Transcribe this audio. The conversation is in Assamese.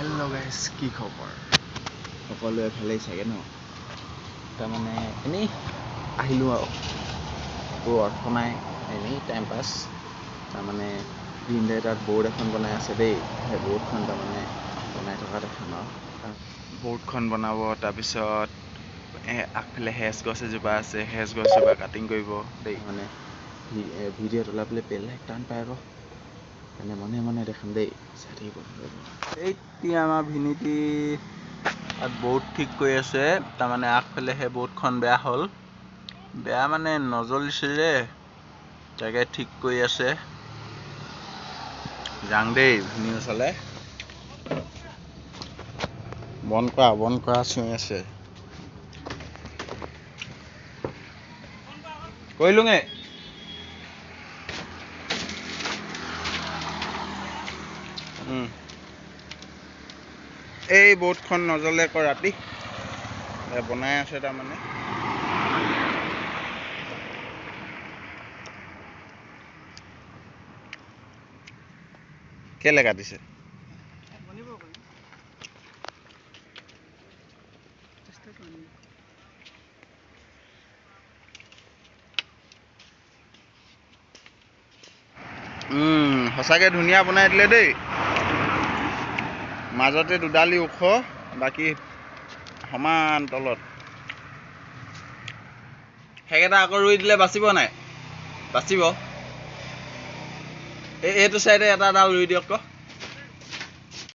হেল্ল' গাইজ, কি খবৰ? সকলোৱে ভালেই চাগে ন? তাৰমানে এনেই আহিলোঁ আৰু, একো অৰ্থ নাই, এনেই টাইম পাছ। তাৰমানে ভিনদেউ তাত বৰ্ড এখন বনাই আছে দেই, সেই বৰ্ডখন তাৰমানে বনাই থকা দেখাম আৰু। বৰ্ডখন বনাব, তাৰপিছত আগফালে হেজ গছ এজোপা আছে, হেজ গছজোপা কাটিং কৰিব দেই। মানে ভিডিঅ'ত ওলাবলৈ বেলেগ টান পায় আকৌ, মানে মনে মনে দেখাম দেই, চাই থাকিব। এতিয়া আমাৰ ভিনিটি তাত বৰ্ড ঠিক কৰি আছে। তাৰমানে আগফালে সেই বৰ্ডখন বেয়া হ'ল, বেয়া মানে নজ্বলিছিলে, তাকে ঠিক কৰি আছে। যাং দেই ভিনি ওচৰলৈ। বন্ধ কৰা, বন্ধ কৰা, চিঞৰি আছে। কৰিলোঙে। এই বৰ্ডখন নজ্বলে আকৌ ৰাতি বনাই আছে তাৰমানে। কেলে কাটিছে? সঁচাকে ধুনীয়া বনাই দিলে দেই। মাজতে দুডালি ওখ, বাকী সমান তলত। সেইকেইটা আকৌ ৰুই দিলে বাচিব নাই? বাচিব। এইটো চাইডে এটা ডাল ৰুই দিয়ক।